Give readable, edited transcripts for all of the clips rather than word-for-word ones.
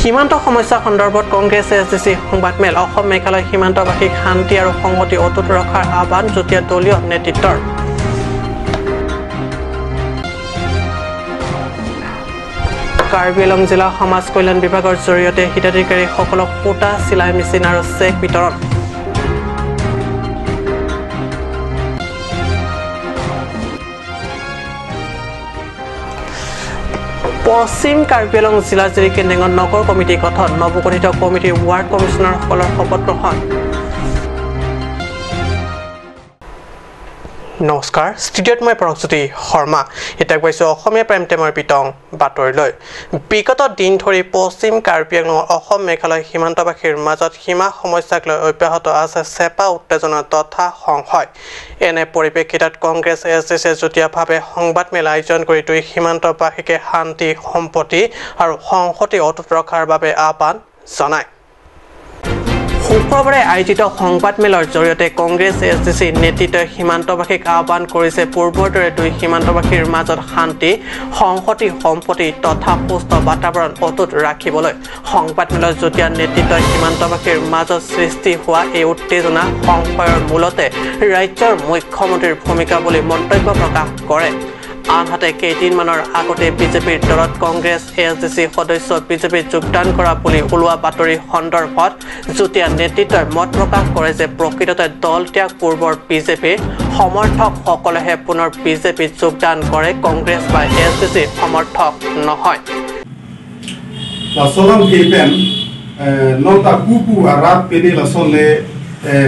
সীমান্ত সমস্যা সন্দৰ্ভত কংগ্ৰেছ এছ ডি চি সংবাদমেল। অসম মেঘালয় সীমান্তবাসীক শান্তি আৰু সংহতি অটুট ৰখাৰ আহ্বান যুটীয়া দলীয় নেতৃত্বৰ। কাৰ্বি আংলং জিলা সমাজ কল্যাণ বিভাগৰ জৰিয়তে হিতাধিকাৰীসকলক সূতা, চিলাই মেচিন আৰু চেক বিতৰণ। পশ্চিম কাৰ্বি আংলং জিলা জিৰিকেন্দেঙত নগৰ কমিটি গঠন। নৱগঠিত কমিটিৰ ৱাৰ্ড কমিছনাৰসকলৰ শপত গ্ৰহণ। নমস্কাৰ, ষ্টুডিঅ'ত মই পৰশজ্যোতি শৰ্মা। এতিয়া গৈছোঁ অসমীয়া প্ৰাইম টাইমৰ বিতং বাতৰিলৈ। বিগত দিন ধৰি পশ্চিম কাৰ্বি আংলঙৰ অসম মেঘালয় সীমান্তবাসীৰ মাজত সীমা সমস্যাক লৈ অব্যাহত আছে চেপা উত্তেজনা তথা সংশয়। এনে পৰিপ্ৰেক্ষিতত কংগ্ৰেছ এছ ডি চিয়ে যুটীয়াভাৱে সংবাদমেল আয়োজন কৰি দুই সীমান্তবাসীকে শান্তি, সম্পত্তি আৰু সংহতি অটুট ৰখাৰ বাবে আহ্বান জনায়। শুক্ৰবাৰে আয়োজিত সংবাদমেলৰ জৰিয়তে কংগ্ৰেছ এছ ডি চি নেতৃত্বই সীমান্তবাসীক আহ্বান কৰিছে পূৰ্বৰ দৰে দুই সীমান্তবাসীৰ মাজত শান্তি, সংহতি, সম্পত্তি তথা সুস্থ বাতাবৰণ অটুট ৰাখিবলৈ। সংবাদমেলত যুটীয়া নেতৃত্বই সীমান্তবাসীৰ মাজত সৃষ্টি হোৱা এই উত্তেজনা সংশয়ৰ মূলতে ৰাজ্যৰ মুখ্যমন্ত্ৰীৰ ভূমিকা বুলি মন্তব্য প্ৰকাশ কৰে। আনহাতে কেইদিনমানৰ আগতে বিজেপিৰ দলত কংগ্ৰেছ এছ ডি চি সদস্য বিজেপিত যোগদান কৰা বুলি ওলোৱা বাতৰি সন্দৰ্ভত যুটীয়া নেতৃত্বই মত প্ৰকাশ কৰে যে প্ৰকৃততে দল ত্যাগ পূৰ্বৰ বিজেপিৰ সমৰ্থকসকলেহে পুনৰ বিজেপিত যোগদান কৰে, কংগ্ৰেছ বা এছ ডি চিৰ সমৰ্থক নহয়।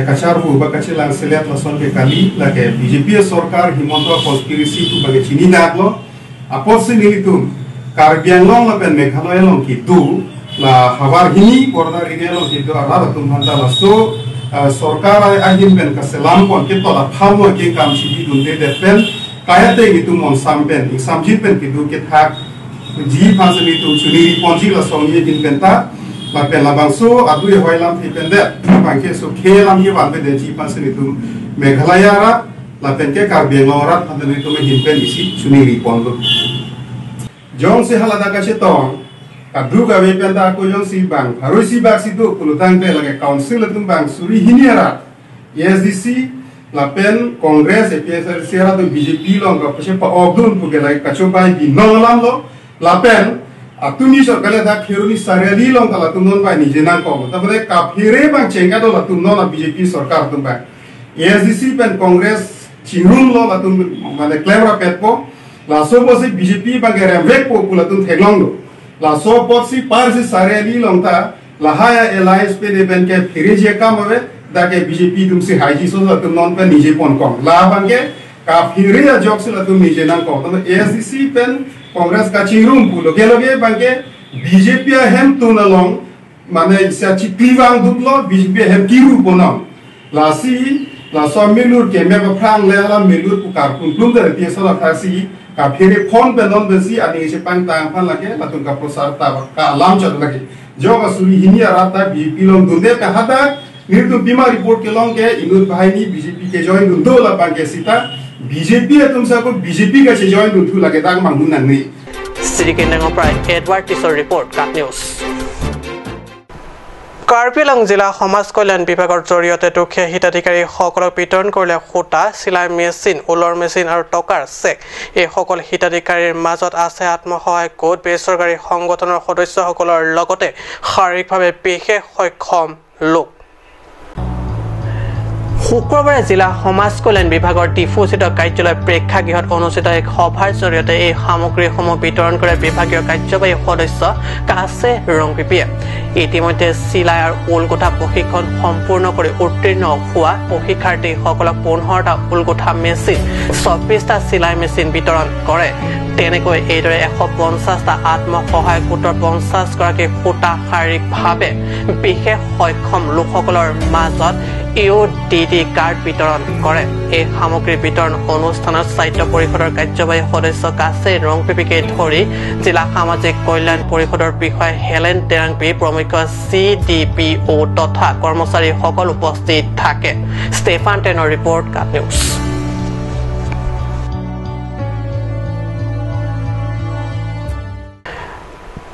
Kacharbu bakachilang seliat lason ke kali lake BJP sarkar Himanta conspiracy tu bage chini naglo apot se nilitum Karbi Anglong la pen Meghalaya long ki du la hawar hini border area long ki du arada tum hanta la so sarkar ahim pen kaselam kon ke tola phalmo ke kam sibi dun de de pen kayate gitu mon sampen samjit pen ki du ke thak ji phasli tu chuni ponji la song ye din pen ta la pen la bangso adu ye hoilam thi pen de bangke so khelam ye ban de ji phasli tu Meghalaya ra la pen ke Karbi Anglong ra phasli tu me hin pen isi chuni ri pon lu jong se halada ka se tong adu ga we pen ta ko jong si bang haroi si bak si du kulutang pe la ke council tum bang suri hiniara SDC la pen Congress APSLC ra tu BJP long ka pse pa obdun pu ke la ka chobai bi nonglam lo la pen atuni sarkare da kheruni sareli long kala tum non bai nije nang ko tapore ka phire bang chenga do la tum non la BJP sarkar tum bai SDC pen Congress chingrum lo la tum mane klebra pet po la so bo si BJP bang remvek po pula tum theglong lo la so pot si par si sareli long ta la haya alliance pe de ben ke phire je kam hobe da ke BJP tum si haiji so la tum non pen nije pon kom la bang ke ka phire ya jok si la tum nije nang ko to SDC pen Congress ka chingrum pu loge loge bangke BJP hem tunalong mane isa chikliwang duplo BJP hem kiru bonong la si la so milur ke me phrang le la milur pu kar kun plum de ti so la thasi ka phire phon pe non besi ani se pang tang phan lage la tum ka prosar ta ka lam chat lage jo ka suri hini arata BJP long dunde ka hata nir tu bima report ke long ke inur bahini BJP ke join dun do la bangke sita BJP tum sa ko BJP ka che join dun thu lage tak mangu nang ni সিৰিকেন্দাঙৰ পৰা Edward টিছৰ report, কাট news. Karbi Anglong জিলা সমাজ কল্যাণ বিভাগৰ জৰিয়তে দুখীয়া হিতাধিকাৰীসকলক বিতৰণ কৰিলে সূতা, চিলাই মেচিন, ঊলৰ মেচিন আৰু টকাৰ চেক। এইসকল হিতাধিকাৰীৰ মাজত আছে আত্মসহায়ক গোট, বেচৰকাৰী সংগঠনৰ সদস্যসকলৰ লগতে শাৰীৰিকভাৱে বিশেষ সক্ষম লোক। শুক্ৰবাৰে জিলা সমাজ কল্যাণ বিভাগৰ ডিফুস্থিত কাৰ্যালয় প্ৰেক্ষাগৃহত অনুষ্ঠিত এক সভাৰ জৰিয়তে এই সামগ্ৰীসমূহ বিতৰণ কৰে বিভাগীয় কাৰ্যবাহী সদস্য কাছে ৰংপিপিয়ে। ইতিমধ্যে চিলাই আৰু ঊল গোঠা প্ৰশিক্ষণ সম্পূৰ্ণ কৰি উত্তীৰ্ণ হোৱা প্ৰশিক্ষাৰ্থীসকলক 15টা ঊল গোঠা মেচিন, 24টা চিলাই মেচিন বিতৰণ কৰে। তেনেকৈ এইদৰে 150টা আত্মসহায়ক গোটৰ 50 গৰাকী সূতা শাৰীৰিকভাৱে বিশেষ সক্ষম লোকসকলৰ মাজত UDD card বিতৰণ কৰে। এই সামগ্ৰী বিতৰণ অনুষ্ঠানত স্বায়ত্ত পৰিষদৰ কাৰ্যবাহী সদস্য কাছে ৰংপিপিকে ধৰি জিলা সামাজিক কল্যাণ পৰিষদৰ বিষয়া হেলেন টেৰাংপি প্ৰমুখ্য CDPO তথা কৰ্মচাৰীসকল উপস্থিত থাকে। ষ্টেফান টেনৰ ৰিপৰ্ট, কাট নিউজ।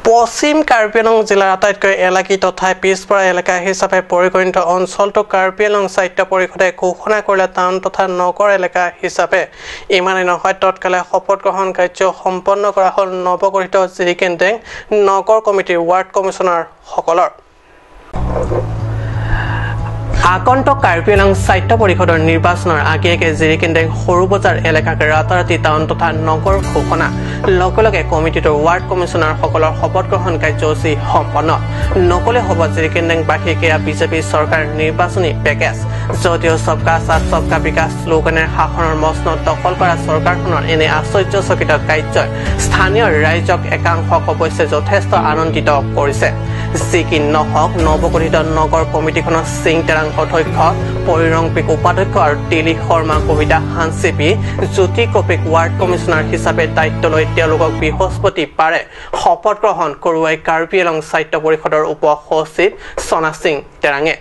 পশ্চিম কাৰ্বি আংলং জিলাৰ আটাইতকৈ এলাগী তথা পিছপৰা এলেকা হিচাপে পৰিগণিত অঞ্চলটো কাৰ্বি আংলং স্বায়ত্ত পৰিষদে ঘোষণা কৰিলে টাউন তথা নগৰ এলেকা হিচাপে। ইমানেই নহয়, তৎকালে শপত গ্ৰহণ কাৰ্য সম্পন্ন কৰা হ'ল নৱগঠিত জিৰিকেন্দেং নগৰ কমিটিৰ ৱাৰ্ড কমিছনাৰসকলৰ। আগন্তুক কাৰ্বি আংলং স্বায়ত্ত পৰিষদৰ নিৰ্বাচনৰ আগে আগে জিৰিকেন্দেং সৰু বজাৰ এলেকাক ৰাতাৰাতি টাউন তথা নগৰ ঘোষণা। লগে লগে কমিটিটোৰ ৱাৰ্ড কমিছনাৰসকলৰ শপত গ্ৰহণ কাৰ্যসূচী সম্পন্ন। নকলে হ'ব জিৰিকেন্দেংবাসীক এয়া বিজেপি চৰকাৰ নিৰ্বাচনী পেকেজ। যদিও সবকা সাথ সবকা বিকাশ শ্লোগানেৰে শাসনৰ মচনদ দখল কৰা চৰকাৰখনৰ এনে আশ্চৰ্যচকিত কাৰ্যই স্থানীয় ৰাইজক একাংশক অৱশ্যে যথেষ্ট আনন্দিত কৰিছে। যি কি নহওক, নৱগঠিত নগৰ কমিটিখনৰ সিং তেৰাং অধ্যক্ষ, পৰিৰংপিক উপাধ্যক্ষ আৰু তেলি শৰ্মা, কবিতা হানচেপি, জ্যোতি কপিক ৱাৰ্ড কমিছনাৰ হিচাপে দায়িত্ব লৈ তেওঁলোকক বৃহস্পতিবাৰে শপত গ্ৰহণ কৰোৱাই কাৰ্বি আংলং স্বায়ত্ত পৰিষদৰ উপ সচিব চনা সিং তেৰাঙে।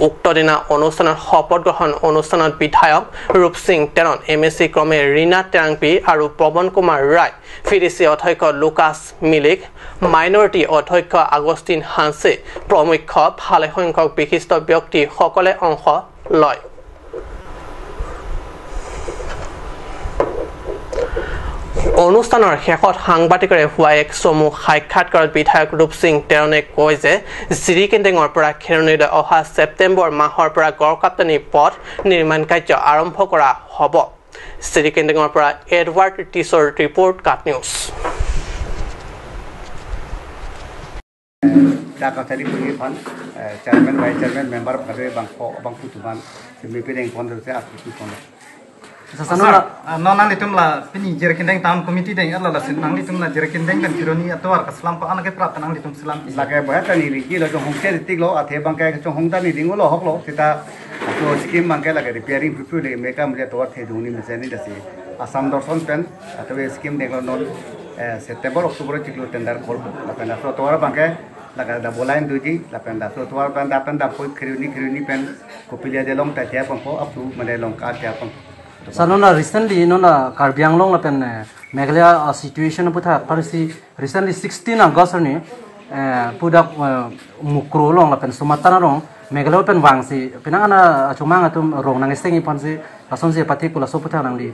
উক্ত দিনা অনুষ্ঠানত শপত গ্ৰহণ অনুষ্ঠানত বিধায়ক ৰূপ Singh Teron, M A C ক্ৰমে ৰীণা টেৰাংপি আৰু পৱন কুমাৰ ৰায়, ভি ডি চি অধ্যক্ষ লুকাছ মিলিক, মাইনৰিটি অধ্যক্ষ আগষ্টিন হানছে প্ৰমুখ্য ভালেসংখ্যক বিশিষ্ট ব্যক্তিসকলে অংশ লয়। অনুষ্ঠানৰ শেষত সাংবাদিকৰে হোৱা এক চমু সাক্ষাৎকাৰত বিধায়ক ৰূপ সিং টেৰণে কয় যে জিৰিকেন্দেঙৰ পৰা খেৰণিলৈ অহা ছেপ্টেম্বৰ মাহৰ পৰা গড়কাপ্তানি পথ নিৰ্মাণ কাৰ্য আৰম্ভ কৰা হ'ব। জিৰিকেন্দেঙৰ পৰা Edward টিছৰ report, cut news. Chairman, vice chairman, member nonang litum la pini jerkindeng town committee deng ala la sinang litum la jerkindeng kan kironi atwar kaslam ko anake prat nang litum silam lake boya tani ri lo jong hongte tik lo athe bangke jong hongta ni dingo lo hok lo sita to scheme bangke lage repairing pipu le meka mule towar the dungni meseni dasi Assam Darshan pen atwe scheme deng lo non September October tiklo tender kol la pen so towar bangke laga da bolain duji la pen da so towar pen da pen da poi khiruni khiruni pen kopilia de long ta thia pangpo up to mane long ka thia pangpo. Sanona recently nona Karbi Anglong la pen Meghalaya situation putha parisi recently 16 August ni pudak mukro long la pen Sumatra rong Meghalaya pen wangsi pinang ana chumang atum rong nang sengi pansi ason se particular so putha nang li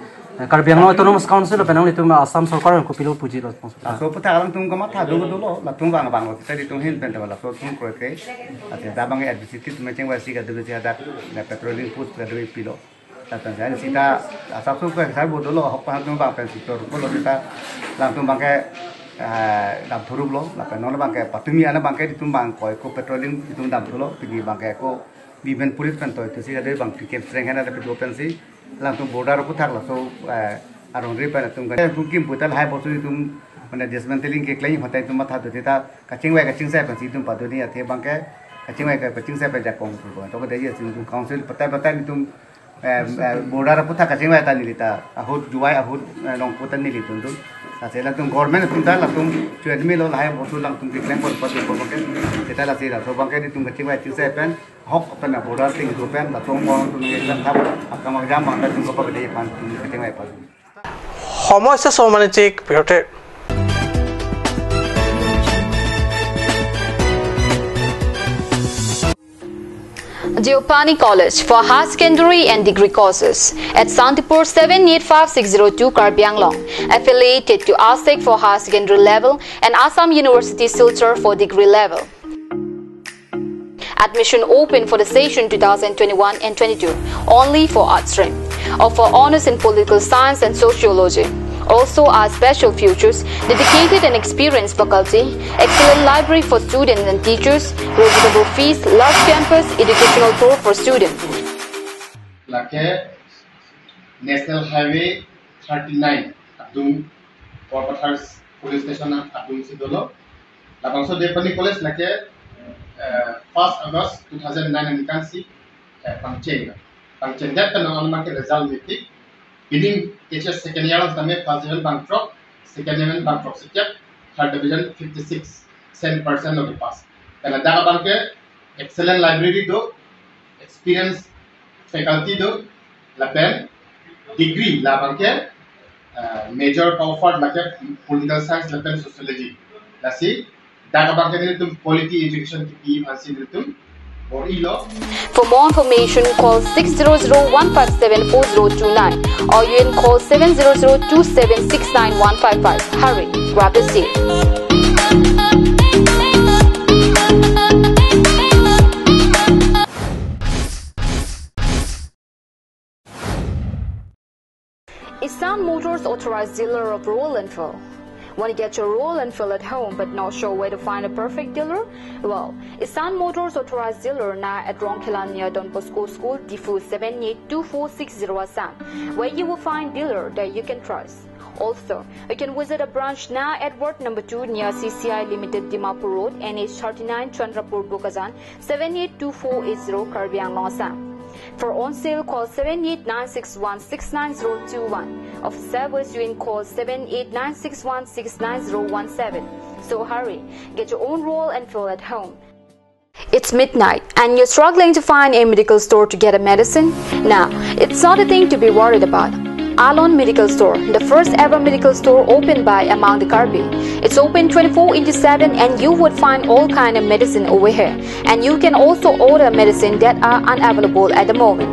Karbi Anglong Autonomous Council penang li tum Assam sarkar ko pilo puji lo so putha lang tum kama tha do do lo la tum bang bang lo tadi tum hin pen la so tum kro ke ate da bang advisiti tum cheng wa si ga do si da patrolling post ga do pilo Tanzania sita asap su ka sai bodolo hok pa tum bang pen sitor ko lo sita lang tum bang ke dam thurup lo la pen no bang ke patumi ana bang ke tum bang koi ko patrolling tum dam thulo pigi bang ke ko biben police pen toy to sita de bang ke strength hena de pen si lang tum border ko thak la so arong ri pen tum ka tum kim putal hai bosu tum mane dismantling ke claim hotai tum matha to sita kaching wa kaching sai pen si tum padoni athe bang ke kaching wa kaching sai pen ja kong ko to ko de ye tum council patai patai tum border putha kaching wa ta nilita ahut juwai ahut long putan nilitun tum ase la tum government tum ta la tum chuadmi lo lai bosu lang tum claim por por por ke eta la sira so bangke tum kaching wa chu se pen hok pen border ting tu pen la tum bon tum eklam thap akam jam bang tum ko pa de pan tum kaching wa pa সমস্যা সমানিক বিৰতিৰ। Deopani College for higher secondary and degree courses at Santipur 785602 Karbi Anglong, affiliated to ASEC for higher secondary level and Assam University Silchar for degree level. Admission open for the session 2021 and 22 only for arts stream. Offer honors in political science and sociology. Also are special futures, dedicated and experienced faculty, excellent library for students and teachers, reasonable fees, large campus, educational tour for students. Lake National Highway 39 Adung Borpathar Police Station Adung Sidolo. Labangso Deopani College lake 1st August 2009 and Kansi Pangcheng. Pangcheng that no market result meeting. Beginning HS second year of the first division bankrupt, second division bankrupt, third division 56% of the pass. Then the bank excellent library do, experience faculty do, la pen degree la bank major offered like political science la pen sociology. Lasi daga bang ke tum quality education ki pi phansi tum. For more information, call 600-157-4029 or you can call 700-2769155. Hurry, grab the seat. Isan Motors authorized dealer of Royal Enfield. Want to get your Royal Enfield at home but not sure where to find a perfect dealer? Well, Isan Motors authorized dealer now at Rongkhila near Don Bosco School, Diphu 782460 Assam, where you will find dealer that you can trust. Also, you can visit a branch now at Ward Number 2 near CCI Limited, Dimapur Road, NH 39, Chandrapur, Bokazan, 782480, Karbi Anglong, Assam. For on sale, call 78961-69021. Of service, you can call 78961-69017. So hurry, get your own Royal Enfield at home. It's midnight and you're struggling to find a medical store to get a medicine? Now, it's not a thing to be worried about. Alon Medical Store, the first ever medical store opened by among the Karbi. It's open 24/7 and you would find all kind of medicine over here. And you can also order medicine that are unavailable at the moment.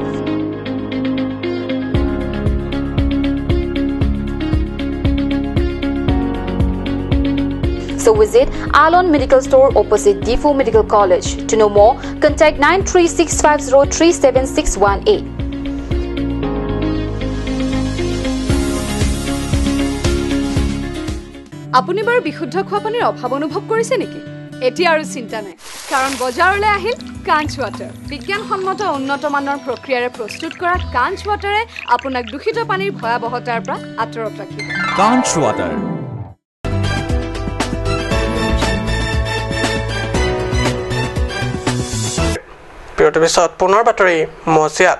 So visit Alon Medical Store opposite Diphu Medical College. To know more, contact 93650-37618. আপুনি বাৰু বিশুদ্ধ খোৱা পানীৰ অভাৱ অনুভৱ কৰিছে নেকি? এতিয়া আৰু চিন্তা নাই, কাৰণ বজাৰলৈ আহিল কাঞ্চ ৱাটাৰ। বিজ্ঞানসন্মত উন্নত মানৰ প্ৰক্ৰিয়াৰে প্ৰস্তুত কৰা কাঞ্চ ৱাটাৰে আপোনাক দূষিত পানীৰ ভয়াৱহতাৰ পৰা আঁতৰত ৰাখিব। কাঞ্চ ৱাটাৰ। বিৰতিৰ পিছত পুনৰ বাতৰি মজিয়াত।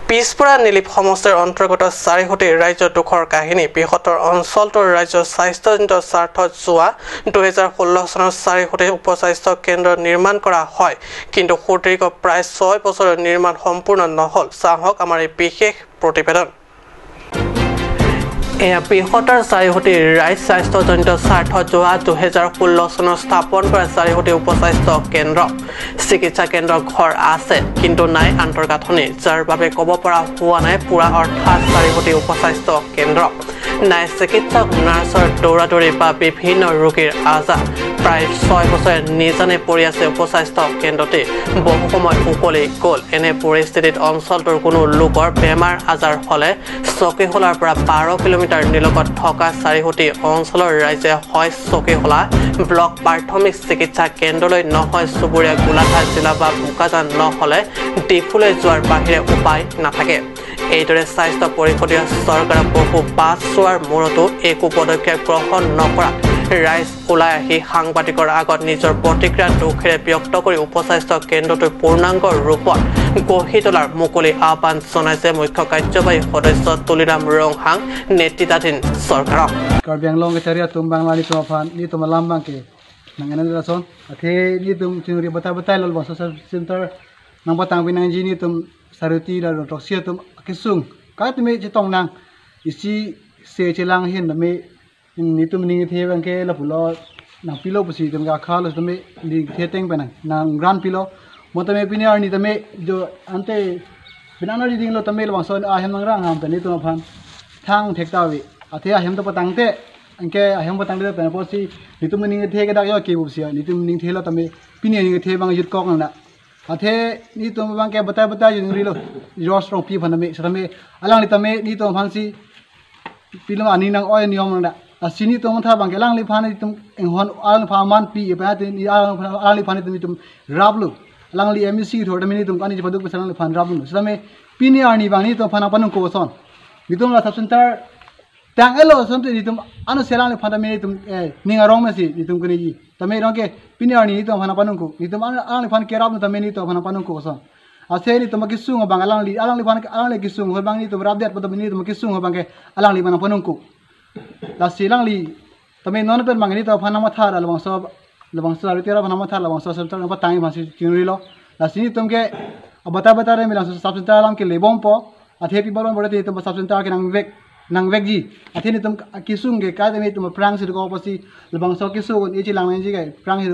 পিছপৰা নীলিপ সমষ্টিৰ অন্তৰ্গত চাৰিসুঁতি ৰাজ্যৰ দুখৰ কাহিনী। বৃহত্তৰ অঞ্চলটোৰ ৰাজ্যৰ স্বাস্থ্যজনিত স্বাৰ্থত যোৱা 2016 চনৰ চাৰিসুঁতি উপস্বাস্থ্য কেন্দ্ৰ নিৰ্মাণ কৰা হয়, কিন্তু সুদীৰ্ঘ প্ৰায় 6 বছৰৰ নিৰ্মাণ সম্পূৰ্ণ নহ'ল। চাহক আমাৰ এই বিশেষ প্ৰতিবেদন। এয়া বৃহত্তৰ চাৰিসুঁতি ৰাইজ স্বাস্থ্যজনিত স্বাৰ্থত যোৱা 2016 চনত স্থাপন কৰা চাৰিসুঁতি উপস্বাস্থ্য কেন্দ্ৰ। চিকিৎসা কেন্দ্ৰ ঘৰ আছে, কিন্তু নাই আন্তঃগাঁথনি, যাৰ বাবে ক'ব পৰা হোৱা নাই পুৰা অৰ্থাৎ চাৰিসুঁতি উপস্বাস্থ্য কেন্দ্ৰ। নাই চিকিৎসক, নাৰ্ছৰ দৌৰাদৌৰি বা বিভিন্ন ৰোগীৰ আজাৰ। প্ৰায় 6 বছৰে নিজানে পৰি আছে উপস্বাস্থ্য কেন্দ্ৰটি। বহু সময় উকলি গ'ল। এনে পৰিস্থিতিত অঞ্চলটোৰ কোনো লোকৰ বেমাৰ আজাৰ হ'লে চকীহোলাৰ পৰা 12 কিলোমিটাৰ নিলগত থকা চাৰিসুঁতি অঞ্চলৰ ৰাইজে হয় চকীহোলা ব্লক প্ৰাথমিক চিকিৎসা কেন্দ্ৰলৈ, নহয় চুবুৰীয়া গোলাঘাট জিলা বা বোকাজান, নহ'লে ডিফুলৈ যোৱাৰ বাহিৰে উপায় নাথাকে। এইদৰে স্বাস্থ্য পৰিষদীয় চৰকাৰে বহু বাট চোৱাৰ মূৰতো একো পদক্ষেপ গ্ৰহণ নকৰাত ৰাইজ ওলাই আহি সাংবাদিকৰ আগত নিজৰ প্ৰতিক্ৰিয়া দুখেৰে ব্যক্ত কৰি উপস্বাস্থ্য কেন্দ্ৰটোৰ পূৰ্ণাংগ ৰূপত গঢ়ি তোলাৰ মুকলি আহ্বান জনাইছে মুখ্য কাৰ্যবাহী সদস্য তুলিৰাম ৰংহাং নেতৃত্বাধীন চৰকাৰক। Karbi Anglong ke caria tum bangla ni tum phan ni tum lambang ke nang ene rason athe ni tum chingri bata bata lol bang social center nang batang binang ji ni tum saruti la roksia tum kisung ka tume chitong nang isi se chelang hin me ni tum ning the bang ke la pulo nang pilo pusi tum ga kha lo tume ni the teng banang nang gran pilo mo tame pini ar ni tame jo ante binana ri ding lo tame lo bang son a hem nang rang ham ni tum phan thang thek ta wi athe a hem to patang te angke a hem patang te pen posi ni tum ning the ke dak yo ke bu sia ni tum ning the lo tame pini ning the bang yut kok nang na athe ni tum bang ke bata bata jing ri lo ros rong pi phan me sa me alang ni tame ni tum phan si pilom ani nang oi niom nang da asini tum tha bang ke lang li phan ni tum eng hon alang pha man pi pa te ni alang alang li phan ni tum tum rab lu alang li mec thor me ni tum ani phaduk pa lang li phan rab lu sa me pini arni bang ni tum phan apan ko son ni tum la sub center tang elo son te ni tum anu selang li phan me ni tum ning arong me si ni tum kuni ji tame rong ke pini arni ni tum phan apan ko ni tum alang li phan ke rab lu tame ni tum phan apan ko son ase ni tum kisung bang alang li phan alang li kisung hoi bang ni tum rab det pa ni tum kisung bang ke alang li phan apan ko la silang li tame non pen bang ni tum phan ma tha la bang so la bang so ri tera phan ma tha la bang so sab ta pa tang bang si chingri lo la si ni tum ke bata bata re milang sub center lam ke lebom po athe pi balon bore te tum sub center ke nang vek nang vekji athini tum kisung ge ka de tum prang si ko pasi labang so kisu ni chi lang ji ge prang si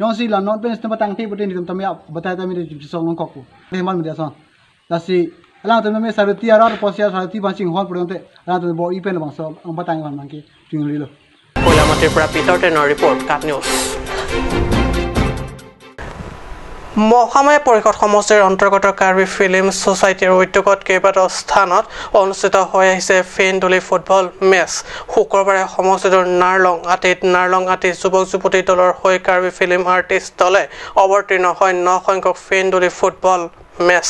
yong si la non pen tum tang thi bote ni tum tamya bata ta mi so ngong kok de man mi so la si alang tum me saruti ara posia saruti ba sing hon pronte alang tum bo i pen labang so ang batang ban bang ki ting ri lo কইলামাটিৰ পৰা Peter টেনৰ report কাট news. Mahamaya পৰিষদ সমষ্টিৰ অন্তৰ্গত Karbi film ছ'চাইটিৰ উদ্যোগত কেইবাটাও স্থানত অনুষ্ঠিত হৈ আহিছে ফেনদুলি ফুটবল মেচ। শুক্ৰবাৰে সমষ্টিটোৰ নাৰলং আটিত যুৱক যুৱতী দলৰ হৈ কাৰ্বি ফিল্ম আৰ্টিষ্ট দলে অৱতীৰ্ণ হয় 9 সংখ্যক ফেনদুলি ফুটবল মেচ।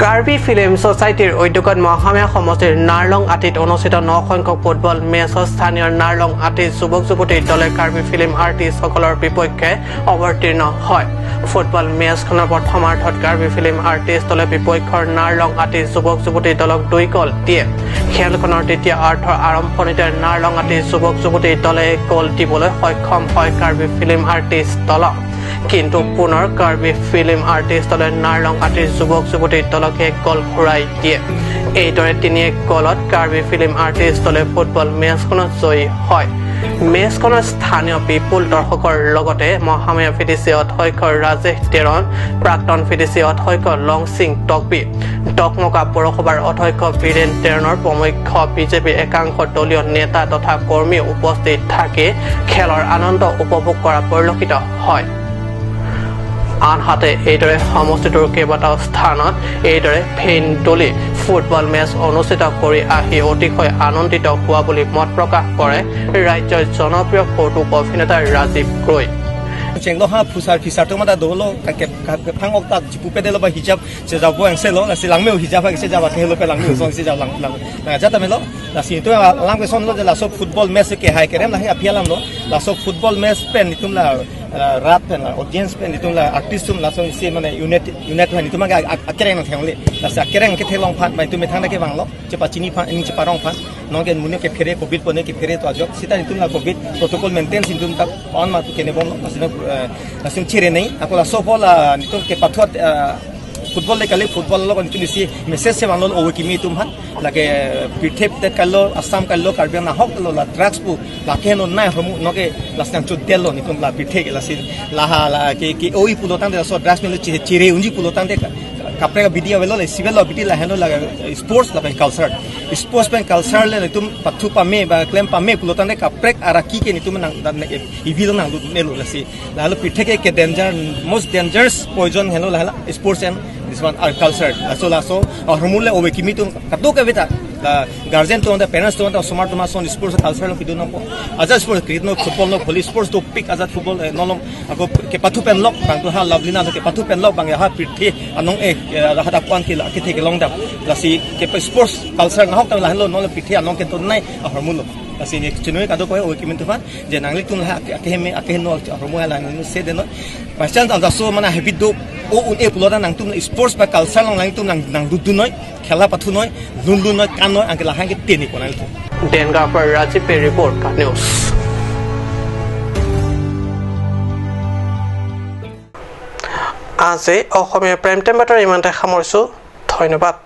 কাৰ্বি ফিল্ম ছ'চাইটিৰ উদ্যোগত মহামায়া সমষ্টিৰ নাৰলং আটিত অনুষ্ঠিত 9 সংখ্যক ফুটবল মেচত স্থানীয় নাৰলং আটিত যুৱক যুৱতীৰ দলে কাৰ্বি ফিল্ম আৰ্টিষ্টসকলৰ বিপক্ষে অৱতীৰ্ণ হয়। ফুটবল মেচখনৰ প্ৰথমাৰ্ধত কাৰ্বি ফিল্ম আৰ্টিষ্ট দলে বিপক্ষৰ নাৰলং আটিত যুৱক যুৱতীৰ দলক 2 গ'ল দিয়ে। খেলখনৰ দ্বিতীয় অৰ্ধৰ আৰম্ভণিতে নাৰলং আটিত যুৱক যুৱতীৰ দলে 1 গ'ল দিবলৈ সক্ষম হয় কাৰ্বি ফিল্ম আৰ্টিষ্ট দলক। কিন্তু পুনৰ কাৰ্বি ফিল্ম আৰ্টিষ্ট দলে নাৰলং আটিৰ যুৱক যুৱতীৰ দলক 1 গ'ল ঘূৰাই দিয়ে। এইদৰে 3-1 গ'লত কাৰ্বি ফিল্ম আৰ্টিষ্ট দলে ফুটবল মেচখনত জয়ী হয়। মেচখনত স্থানীয় বিপুল দৰ্শকৰ লগতে মহামায়া ভিডিচি অধ্যক্ষ ৰাজেশ তেৰণ, প্ৰাক্তন ভিডিচি অধ্যক্ষ লংচিং টকবি, ডকমকা পৌৰসভাৰ অধ্যক্ষ বীৰেন তেৰণৰ প্ৰমুখ্য বিজেপিৰ একাংশ দলীয় নেতা তথা কৰ্মী উপস্থিত থাকি খেলৰ আনন্দ উপভোগ কৰা পৰিলক্ষিত হয়। আনহাতে এইদৰে সমষ্টিটোৰ কেইবাটাও স্থানত এইদৰে ফেনদুলি ফুটবল মেচ অনুষ্ঠিত কৰি আহি অতিশয় আনন্দিত হোৱা বুলি মত প্ৰকাশ কৰে ৰাজ্যৰ জনপ্ৰিয় কৌতুক অভিনেতা ৰাজীৱ ক্ৰয়। Chenglo ha phusar phisar to ma do lo ka ke phang ok ta chipu pe de lo ba hijab che jaw bo ang se lo la si lang meu hijab ha se jaw ba ke lo pe lang meu song se jaw lang lang la ja ta me lo la si to lang ke son lo de la so football match ke hai kerem la he apia lam lo la so football match pen nitum la rat pen la audience pen nitum la artist tum la so si mane unit unit ha nitum ga akereng na theng le la sa kereng ke thelong phat mai tum thang na ke bang lo che pa chini phat ning che pa rong phat no ke mune ke phere covid pone ke phere to ajok sita nitum la covid protocol maintain sintum ta on ma tu kene bom lo la sim chire nei akola sopola nitum ke pathuat football le kale football lo nitum isi message se banlo o kimi tum han lage pithe te kallo assam kallo karbi na hok lo la drugs pu la ke no nai homu no ke la sang chu dello nitum la pithe ke la sin la ha la ke oi pulotan de so drugs mele chire unji pulotan de kapre ka video velo le civil lo biti la heno la sports la culture sports pen culture le nitum pathu pa me ba claim pa me pulotan de kaprek araki ke nitum nang evil nang lu ne lo la si la lo pithe ke danger most dangerous poison heno la sports and this one are culture so la so hormone owe kimi tum katu ke beta la guardian to on the parents to on the smart ma son sports culture lo kidu no aja sports cricket no football no volley sports to pick aja football no lo ako ke pathu pen lok bang to ha lovely na ke pathu pen lok bang ha pithi anong e hata kwan ke ke the ke long da la si ke sports culture na hok ta la lo no lo pithi anong ke to nai hormone lo la si ne chinoi ka do ko owe kimi to fan je nangli tum la ake me ake no hormone la no se de no by chance anda so mana habit do o un e puloda nang tum sports ba culture long lang tum nang nang du du noi খেলা পাথু নয় লুন লুন নয় কান নয় আঙ্কে লাহাঙ্কে টেনি কোনাল দেনগাঁৱৰ পৰা Rajiv report কা news. আজি অসমীয়া prime time বাতৰি ইমানতে সামৰিছোঁ। ধন্যবাদ।